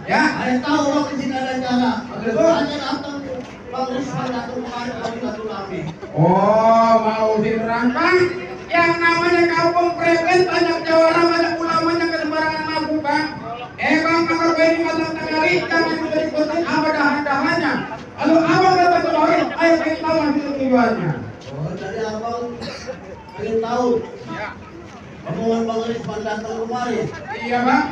Ya. Saya tahu Bang di sini ada cara. Hanya datang Bang Risman datang kemarin Bang Satu Lami. Oh, mau diterangkan yang namanya kampung Preben banyak jawara, banyak ulamanya kesembarangan mabuk, Bang. Bang, kalau ini matang tengari, jangan juga ikutin apa dahan-dahannya. Lalu abang dapat kemarin, ayo kita tahu hasil tujuannya. Oh, jadi abang ingin tahu. Ya. Omongan Bang Risman datang kemarin. Iya, Bang.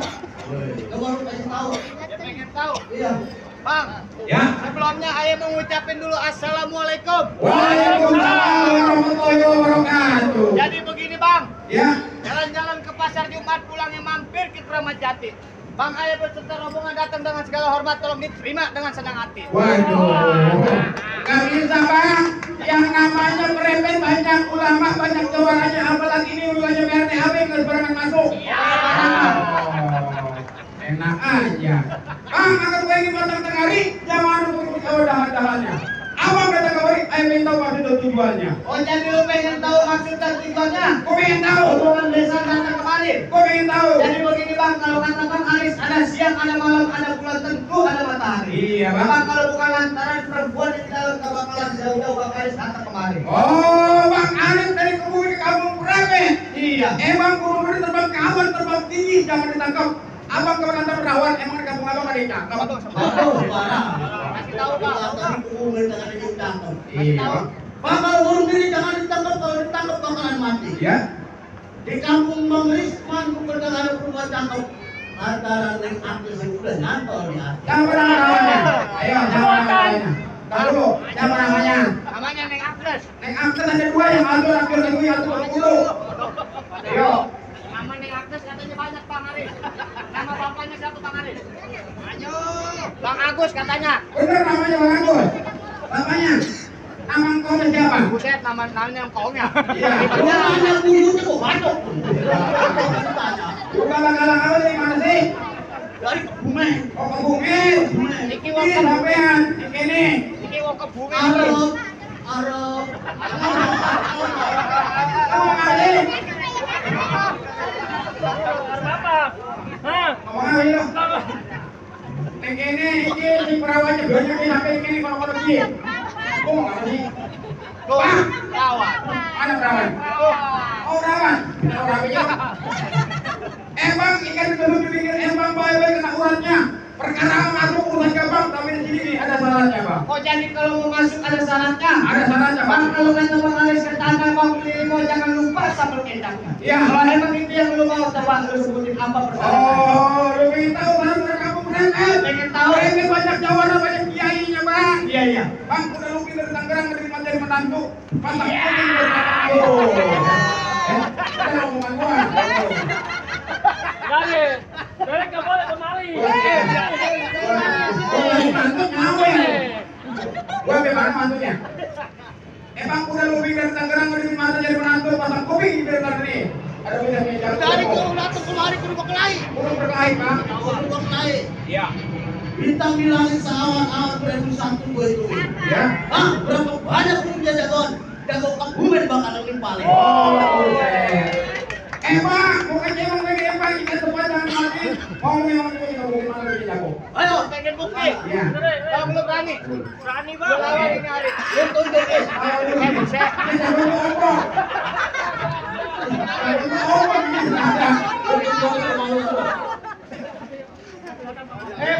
Coba lu kasih tahu. Pengen tahu. Iya. Bang, Ya. sebelumnya ayah mengucapkan dulu assalamualaikum. Waalaikumsalam warahmatullahi wabarakatuh. Jadi begini Bang, Ya. jalan-jalan ke pasar Jumat pulangnya mampir ke Kramat Jati. Bang ayah berserta rombongan datang dengan segala hormat, tolong diterima dengan senang hati. Waduh, nggak bisa, Bang. Yang namanya Preben banyak ulama, banyak jawarannya, apalagi ini ulangnya BRTAB nggak sembarangan masuk. Enak aja. Bang, agar gue ini matang tengari, jangan lupa kalau dahan-dahannya. Abang kata kemarin, ayo pengen tahu maksud tujuannya. Oh jadi lu pengen tahu maksud dan tujuannya? Gue pengen tahu. Rombongan desa datang kemarin. Gue pengen tahu. Jadi begini Bang, kalau kata Bang Aris ada siang, ada malam, ada bulan tentu, ada matahari. Iya, Bang. Bang kalau bukan lantaran perempuan yang dalam kebakaran jauh-jauh Bang Aris datang kemarin. Oh, Bang Aris dari Kebumen ke Kampung Preben. Iya. Bang, Kebumen terbang ke awan, terbang tinggi, jangan ditangkap. Abang kalau kata perawan, emang di kampung abang ada ikan? Abang Aduh, sembarang. kasih tahu Bang. Tadi kebumen jangan ditangkap. Iya, Bang. Bang, kalau burung diri jangan ditangkap, kalau ditangkap bakalan mati. Ya. Di kampung Bang Risman bukan ada rumah tangkap antara Neng Agnes yang udah nyantol di hati. Siapa namanya? Ayo, siapa namanya? Tahu dulu, siapa namanya? Namanya Neng Agnes. Neng Agnes ada dua yang atur kedua, atur dulu. Ayo. Nama Neng Agnes katanya banyak Bang Aris. Nama bapaknya siapa Bang Aris? Ayo. Bang Agus katanya. Bener namanya Bang Agus. Bapaknya. Nama engkau siapa? Buset namanya engkaunya. Iya. Namanya bulunya kok banyak. Bukan galang apa dari mana sih? Dari kebumen. Oh, Kebumen. Iki Ini wong sampean, ini. iki wong kebungan. Arab, Arab. Kamu kali. Apa? Hah? Kamu kali lo. Ini si perawatnya banyak ini sampai ini kalau dia. Oh, apa sih? Tuh, lawan. Mana perawan? Oh, perawan. Oh, rapinya. Bang, ikan dulu dipikir bang baik-baik kena uratnya. Perkara masuk urusan gampang, tapi di sini ada syaratnya, Bang. Oh jadi kalau mau masuk ada syaratnya? Ada syaratnya, Bang. Bang kalau kata Bang Aris ke tanah Bang Limo jangan lupa sambal kendangnya. Iya. Kalau emang itu yang lu mau coba lu sebutin apa persyaratan? Oh, lu pengen tahu baru kamu berangkat. Pengen tahu. Ini banyak jawara, banyak kiainya, Bang. Iya iya. Bang, udah lu pindah dari Tangerang dari materi menantu. Patah Iya. kuping dari Tangerang. Ada omongan gua. Dari nggak boleh kemari. Mantu ngawe. Gua bagaimana mantunya? Bang, udah lu pindah dari Tangerang dari materi jadi menantu, pasang kuping dari Tangerang. Ada bedanya jauh. Dari kurung datang kemari kurung berkelahi. Kurung berkelahi, Bang. Kurung berkelahi. Iya. Bintang di langit seawan-awan 2001 gue itu. Ya. Hah, berapa banyak kurung dia jagoan? Jago kebumen bakalan nimpalin. Oh, Bang, bukannya emang pengen Bang ikan tempat jangan mati. Mau memang itu kita mau gimana lebih jago. Ayo pengen bukti. Iya. Bang lu berani? Berani Bang. Lu lawan ini Aris. Lu tunjuk deh. Buset. Kita jago ngomong.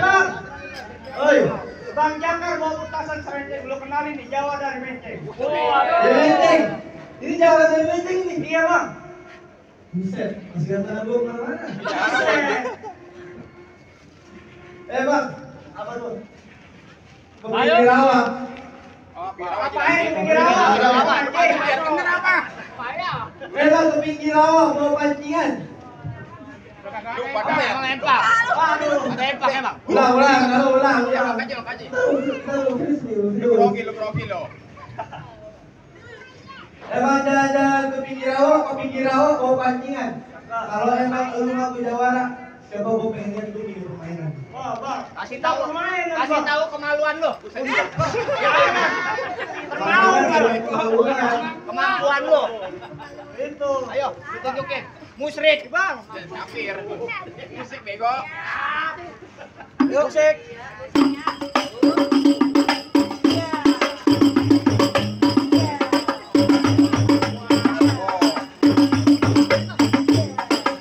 Bang. Oi. Bang Jakar mau petasan serenteng lu kenalin di Jawa dari Menteng. Dari Menteng. Ini Jawa dari Menteng ini. Iya Bang. Buset, masih gak tanah gua kemana-mana. Buset. Bang, apa tuh? Ayo. Rawa. Ngapain di pinggir rawa? Bener apa? Bang, ke pinggir rawa mau pancingan. Emang empang. Aduh. Ada empang emang. Ulang. Lu grogi lo. Emang jalan-jalan ke pinggir rawa mau pancingan. Kalau emang lu ngaku jawara, siapa gua pengen lihat lu di permainan. Oh, Bang. Kasih tahu kemaluan lu. Kemampuan lu. Itu. Ayo, ditunjukin. Musrik, Bang. Kafir. Musik bego. Yuk, musik.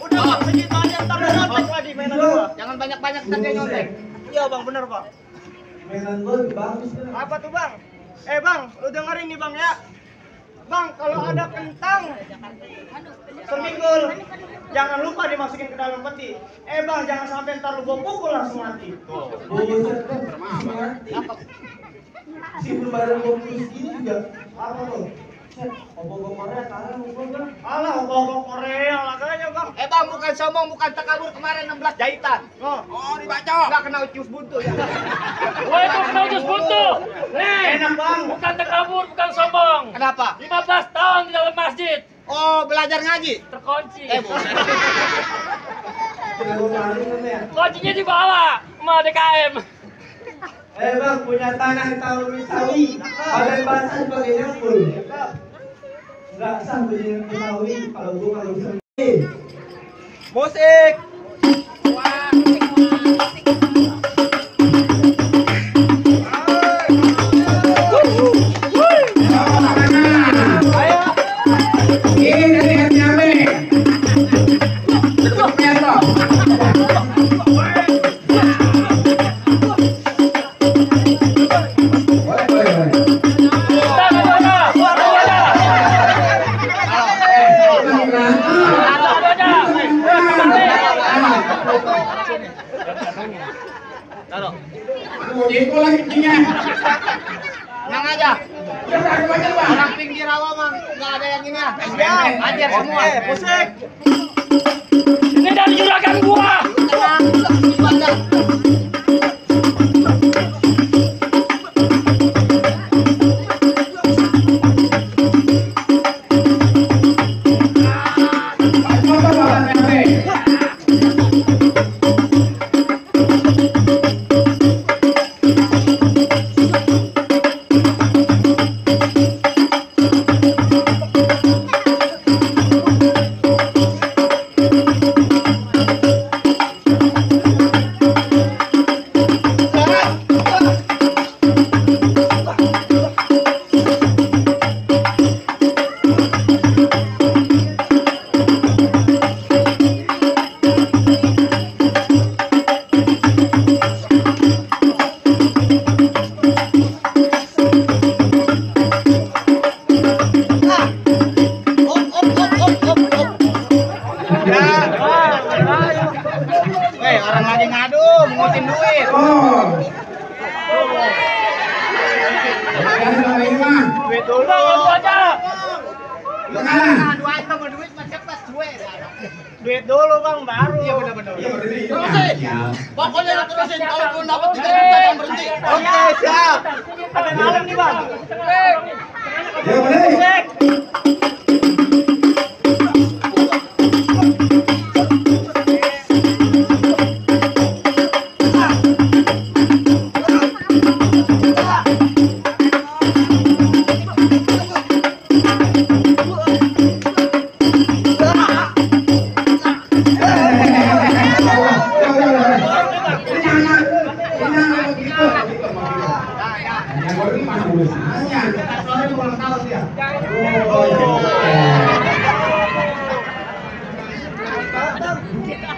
Udah, sedikit aja ntar nyontek lagi mainan gua. Jangan banyak-banyak ntar dia nyontek. Iya, Bang, bener, Bang. Mainan gua lebih bagus kan. Apa tuh, Bang? Bang, lu dengerin nih, Bang ya. Bang, kalau ada kentang seminggu, jangan lupa dimasukin ke dalam peti. Bang, jangan sampai ntar lu gua pukul langsung mati. Buset kan. Si berbadan gua pulus gini juga. Apa tuh? Opo-opo Korea tahan mukul kan. Alah, opo-opo Korea laganya, Bang. Bang, bukan sombong, bukan takabur, kemarin 16 jahitan. Oh, dibaca. Enggak kena ucus buntu ya. Wah, itu kena ucus buntu. Nih, Enak, Bang. bukan takabur, bukan sombong. Kenapa? 15 tahun di dalam masjid. Oh, belajar ngaji. Terkunci. Bukan. Kenapa maling kan ya? Kuncinya dibawa sama DKM. Bang, punya tanah di Tawi Sawi. Badan basah pakai nyambul. Enggak sah punya Tawi kalau bisa. Musik. Ini dari hati Ame. Tutupnya toh. Taruh. Itu lagi tinggi. Tenang aja. Orang pinggir rawa mah nggak ada yang ini ya. Ajar semua. Musik. Ini dari juragan gua. Tenang. Ibadah. Orang lagi ngadu, mengutin duit. Duit dulu. Aja. Dua item duit mah cepat duit. Duit dulu, Bang, baru. Iya benar-benar. Terusin. Pokoknya lu terusin, kalau belum dapat 3 juta jangan berhenti. Oke, siap. Sampai malam nih, Bang. Ya boleh.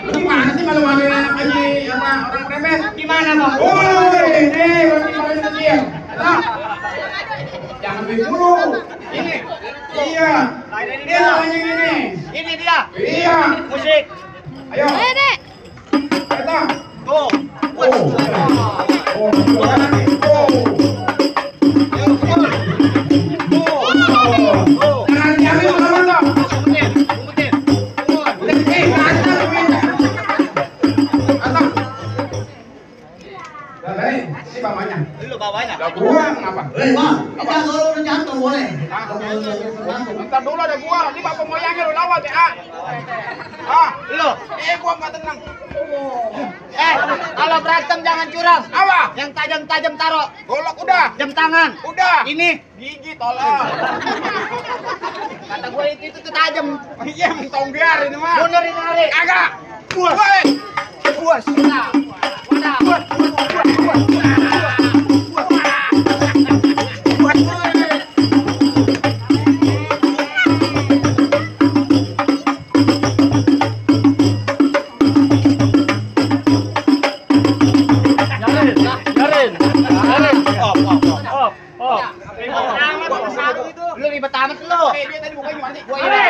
Gimana sih malu-maluin anak aja sama orang premen? Gimana, Bang? Woi, nih malu-maluin dia. Jangan beli mulu. Ini. Iya. Ini namanya ini. Ini dia. Iya. Musik. Ayo. Ayo. Tuh. Jangan diambil teman dong. Umpetin. Ini bapaknya. Lu bawanya. Gua ngapa? Kita kalau udah jatuh boleh. Bentar dulu ada gua. Ini bapak moyangnya lu lawat ya. Lu. Gua nggak tenang. Kalau berantem jangan curang. Apa? Yang tajam-tajam taruh. Golok udah. Jam tangan. Udah. Ini. Gigi tolong. Kata gue itu tuh tajam. Iya, mentonggar ini mah. Mundur ini hari. Agak. Puas. Puas. Nah, wadah. Nyarin. Op. Lu ribet amat lu. Dia tadi bukannya mati. Mari.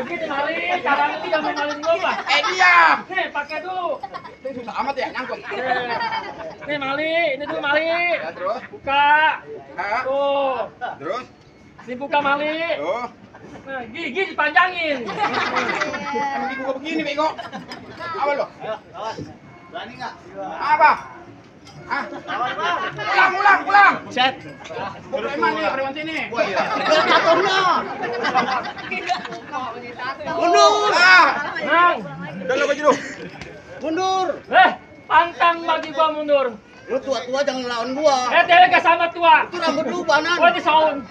Begini mari, caranya tidak main malin gua. Diam. Nih, pakai dulu. Itu susah amat ya nyangkut. Nih mali, ini dulu mali. Ya, terus. Buka. Hah? Tuh. Terus. Dibuka mali. Tuh. Nah, gigi dipanjangin. Emang dibuka begini, bego. Apa lo? Ayo, lawan. Berani enggak? Apa? Hah? Pulang. Set. Preman nih, preman sini. Taturnya. Mundur. Ah, Nang. udah lo baju lu. Mundur. Pantang bagi gua mundur. Lu tua-tua jangan lawan gua. Dewe gak sama tua. Itu rambut lu banan. Gua di sound.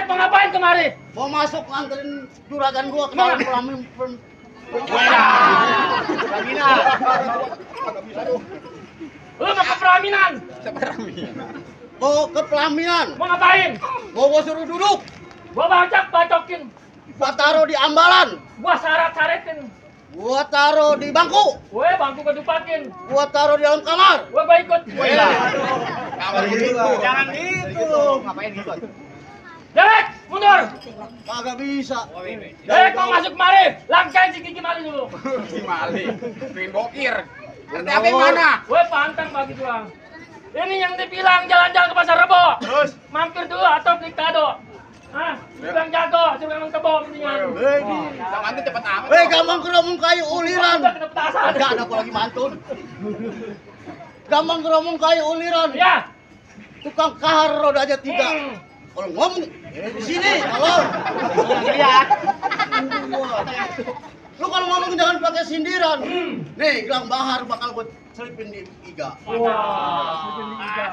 Mau ngapain kemari? Mau masuk nganterin juragan gua ke dalam kelamin. Ramina. Agak bisa tuh. Lu mau ke pelaminan? Siapa Rami? Mau ke pelaminan. Mau ngapain? Mau gua suruh duduk. Gua bacokin. Gua taruh di ambalan. Gua syarat-syaratin. Gua taruh di bangku. Gue bangku kedupakin. Gua taruh di dalam kamar. Gue ikut. Kamar gitu. Jangan gitu. Ngapain gitu? Dewek, mundur. Kagak bisa. Dewek mau masuk kemari. Langkain si gigi mali dulu. Gimana? Pengen bokir. RT apa yang mana? Gue pantang bagi tuang. Ini yang dibilang jalan-jalan ke pasar Rebo. Terus? Mampir dulu atau beli kado. Hah? Suruh jago, suruh yang kebo mendingan. Yang nanti cepet amat. Weh, gampang keromong kayu uliran. Udah kena petasan. Enggak ada aku lagi mantun. Gampang keromong kayu uliran. Ya. Tukang kahar roda aja 3. Kalau ngomong di sini, kalau lihat. Lu kalau ngomong jangan pakai sindiran. Nih, gelang bahar bakal gue selipin di iga. Wah, bikin liga.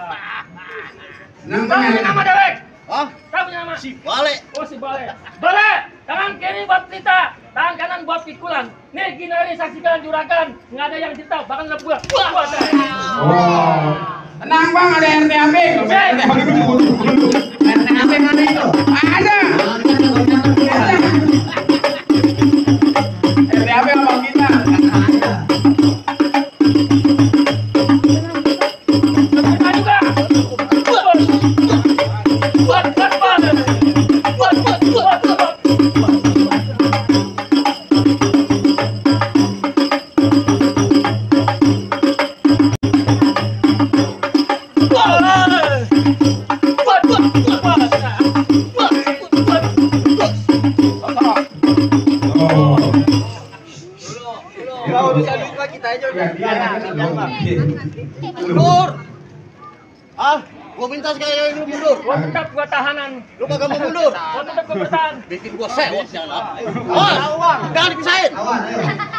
Nama Kamu punya nama Dewek? Hah? Kamu punya nama? Si Bale. Oh si Bale. Bale, tangan kiri buat Lita, tangan kanan buat pikulan. Nih Ginari saksikan juragan, nggak ada yang cerita, bahkan nggak buat. Oh. Tenang bang, ada RTAB. RTAB mana itu? Ada. RTAB abang kita. Kita juga. Kalau bisa lupa kita aja udah. Mundur. Ah, gua minta sekali lu mundur. Gua tetap gua tahanan. Lu kagak mau mundur. Gua tetap gua bertahan. Bikin gua sewot jangan. Oh, jangan dipisahin.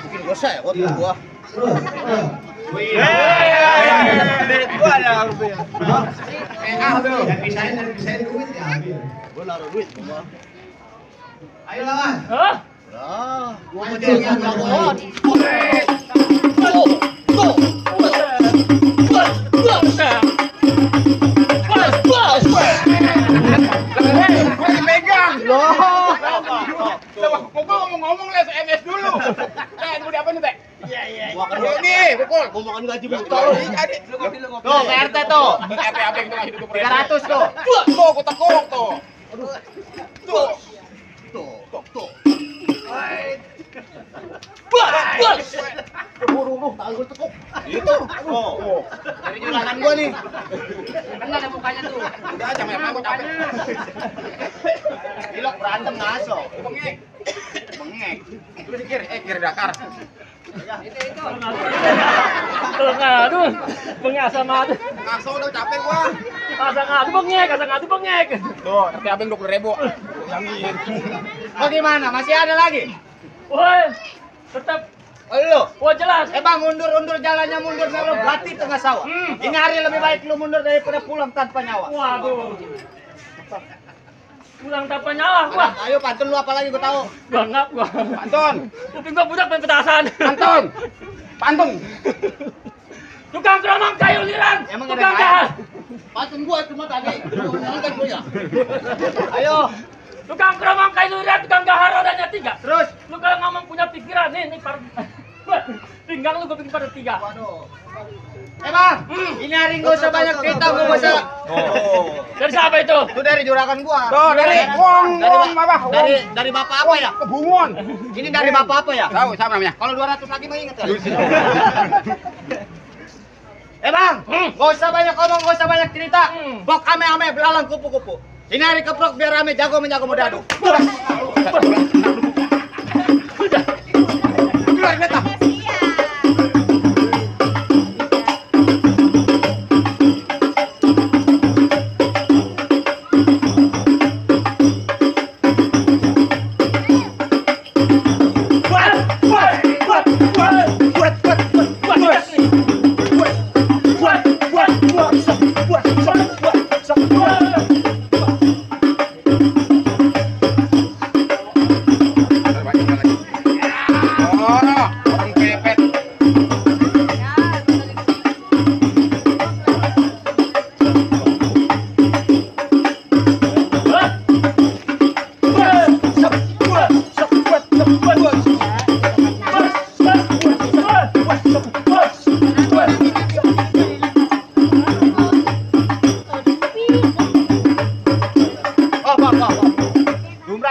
Bikin gua sewot gua. Gua ada rupiah. Tuh. Pisahin duit ya. Gua naruh duit gua. Ayo lawan. Hah? Lah, gua mau jadi yang jagoan. Tuh. Gua dipegang. Loh. Pukul ngomong-ngomong les MS dulu. Tunggu di apa nih, Teh? Gua akan Ini, pukul. gua makan gaji buta lu. Jadi, Tuh, PRT tuh. RT apa yang ngasih 300 tuh. Tuh, aku tekuk tuh. Tuh. Tuh. Ruh, tangan gua tekuk. Itu. Oh. Dari juragan gua nih. Kan ada mukanya tuh. Udah aja, apa gua capek. Gilok berantem ngaso. Bengek. Terus kiri dakar. Aduh, bengasa madu. Ngaso udah capek gua. Asa ngadu bengek. Tuh, RT abeng 20.000. Jangan. Bagaimana? Masih ada lagi? Woi, tetap Lu. Wah jelas. Bang, mundur jalannya mundur kalau bati tengah sawah. Ini hari lebih baik lu mundur daripada pulang tanpa nyawa. Waduh. Pulang tanpa nyawa gua. Ayo pantun lu apa lagi gua tahu. Gua ngap gua. Pantun. Kuping gua budak main petasan. Pantun. Pantun. Tukang keromong kayu liran. Emang ada Tukang kayu? dahar. Pantun gua cuma tadi. Jangan gua ya. Ayo. Tukang keromong kayu liran, tukang dahar rodanya 3. Terus. Lu kalau ngomong punya pikiran nih pinggang lu gua bikin pada 3. Waduh. Bang, ini hari nggak usah banyak cerita, gua usah. Dari siapa itu? Itu dari juragan gua. Tuh, dari wong apa? Dari bapak apa ya? Kebungun. Ini dari bapak apa ya? Tahu siapa namanya? Kalau 200 lagi mah inget kali. Bang, nggak usah banyak ngomong, nggak usah banyak cerita. Bok ame-ame belalang kupu-kupu. Ini hari keprok biar rame, jago menjago modadu. Keluar beta.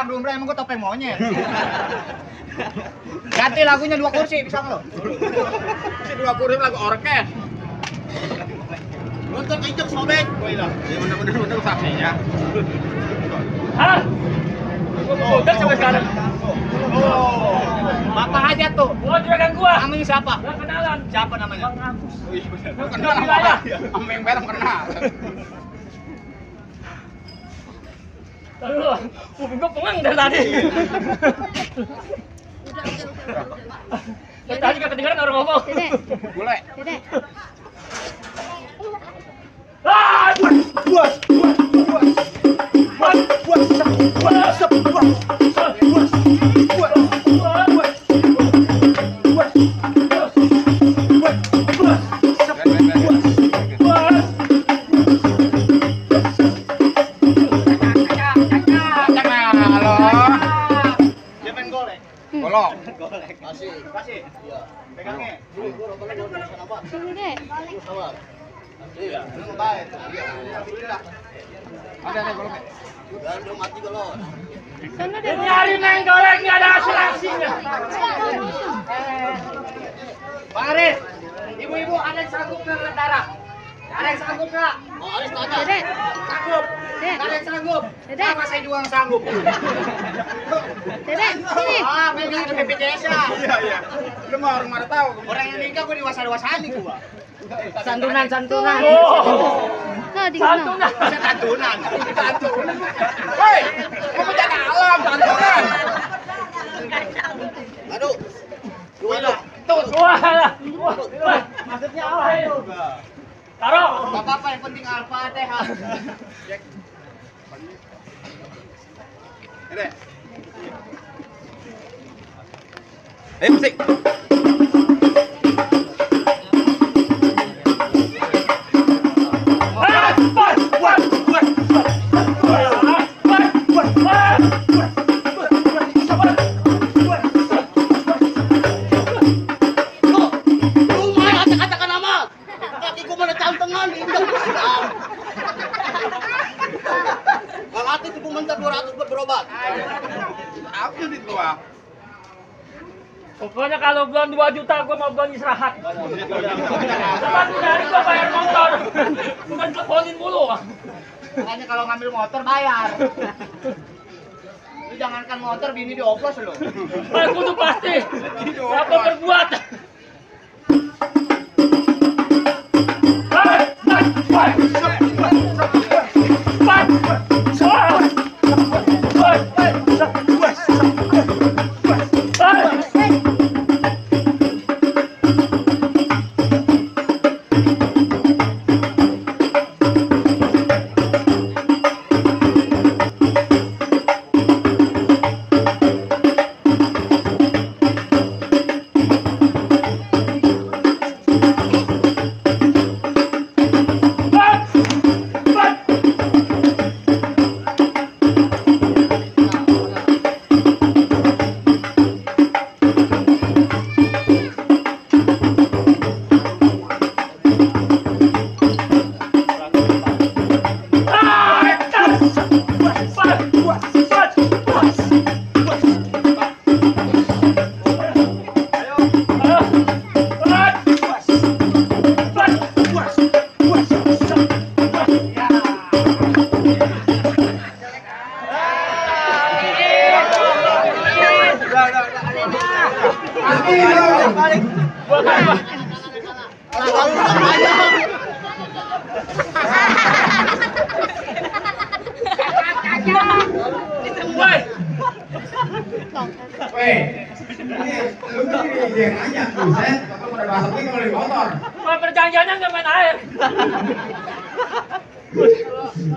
Dumbrang emang gua topeng monyet. Ganti lagunya 2 kursi bisa nggak lo? Si 2 kursi lagu orkes. Nonton injek sobek. Gua hilang. Ya bener saksinya. Hah? Gua udah sampai sekarang. Oh, bapak aja tuh. Gua juragan gua. Namanya siapa? Gak kenalan. Siapa namanya? Bang Agus. Kenal apa? Ameng bareng kenal. Aduh, kuping gua pengang dari tadi. Dari tadi gak kedengeran orang ngomong. Bule. Ah! Dia main golek. Golok. Golek. Kasih. Iya. Pegangnya. Sini deh. Iya. Lu baik. Iya. Ada goloknya. Udah mati golok. Sana deh. Nyari neng golek nggak ada asuransinya. Pak Aris, ibu-ibu ada yang sanggup nggak darah? Ada yang sanggup nggak? Oh, Aris tanya. Dede. Sanggup. Dede. Ada yang sanggup? Dede. Sama saya juga yang sanggup. Dede, sini. Ah, megang ada BPJS ya. Iya. Lu mah orang mana tahu. Orang yang nikah gua dewasa-dewasaan nih gua. Santunan. Oh, Nah, di sana. santunan. Bisa tantunan. Santunan. Hei, mau bencana alam santunan. Aduh. Dua itu. Tuh. Wah, Maksudnya apa itu? taruh. Gak apa-apa, yang penting Al-Fatihah. Ini. Ayo musik. Kalau itu mentar 200 buat berobat. Apa sih tua? Pokoknya kalau belum 2 juta gua mau belum istirahat. Satu hari gua bayar motor. Bukan teleponin mulu. Makanya kalau ngambil motor bayar. Lu jangankan motor, bini dioplos lu. Aku tuh pasti. Apa berbuat? Woi, Weh, ini lu ini dia nanya buset, atau pada bahasa ini kalau di motor. Bapak perjanjiannya nggak main air.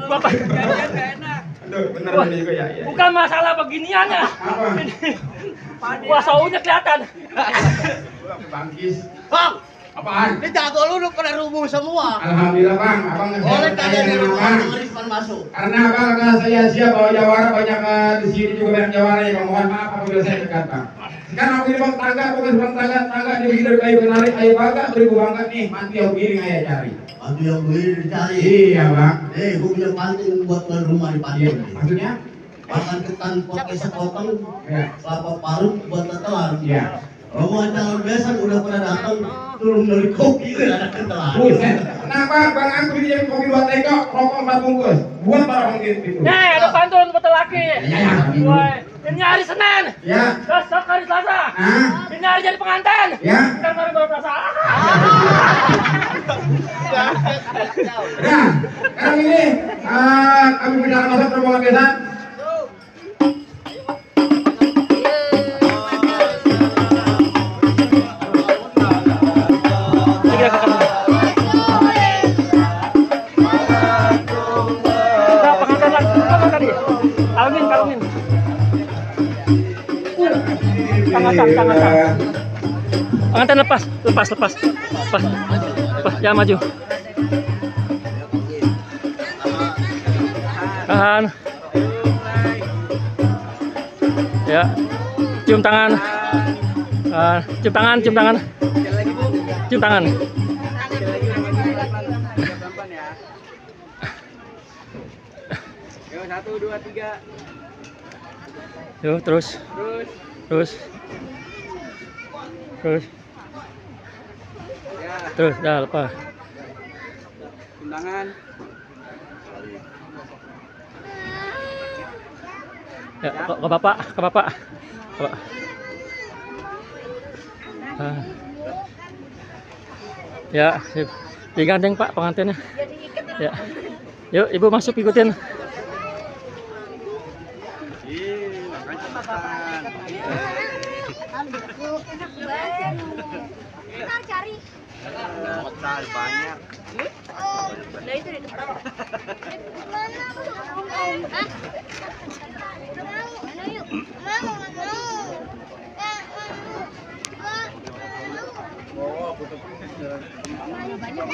Bapak, Aduh, bener ini juga ya. bukan masalah beginiannya. Apa? Wah, saunya kelihatan. Bangkis. Bang, Apaan? ini jago lu udah pada rubuh semua. Alhamdulillah bang, abang Boleh ngerjain kalian di dengan rumah abang. Risman masuk. Karena abang akan saya siap bawa jawara banyak di sini juga banyak jawara ya bang. Mohon maaf apabila saya dekat bang. Sekarang aku ini bang tangga, bukan bang tangga dia bikin dari kayu kenarik ayo bangga beribu bangga nih mati yang giring ayah cari. Bantu yang gue dicari. Iya bang. Gue punya panting buat tuan rumah di Padang. Maksudnya? Makan ketan pakai sepotong, Ya. kelapa parut buat tetelan. Iya. Rombongan calon besan udah pernah datang, turun dari kopi ke anak tetelan. Buset. Kenapa bang aku dijadiin kopi 2 tegok, rokok 4 bungkus. Buat barang gitu. Nih, ada pantun betul laki. Iya. Woi, ini hari Senin. Ya. Besok hari Selasa. Hah? Ini hari jadi pengantin. Ya. Kita baru perasaan. Nah, sekarang ini kami pindah masuk ke rombongan besan. Tiga kakak. Nah, pengantin lagi. Apa tadi? Kalungin. Tangan. Pengantin lepas. Ya maju. Tahan. Ya. Cium tangan. Cium tangan. Yo, 1, 2, 3. Yuk, terus. Terus, dah lepas. Undangan. Ya, ke bapak. Ya, sip. Digandeng Pak pengantinnya. Ya. Yuk, Ibu masuk ikutin. Ntar cari. Modal banyak. Nah itu di depan. Mana tuh? Hah? Mana yuk? Mau. Oh, banyak.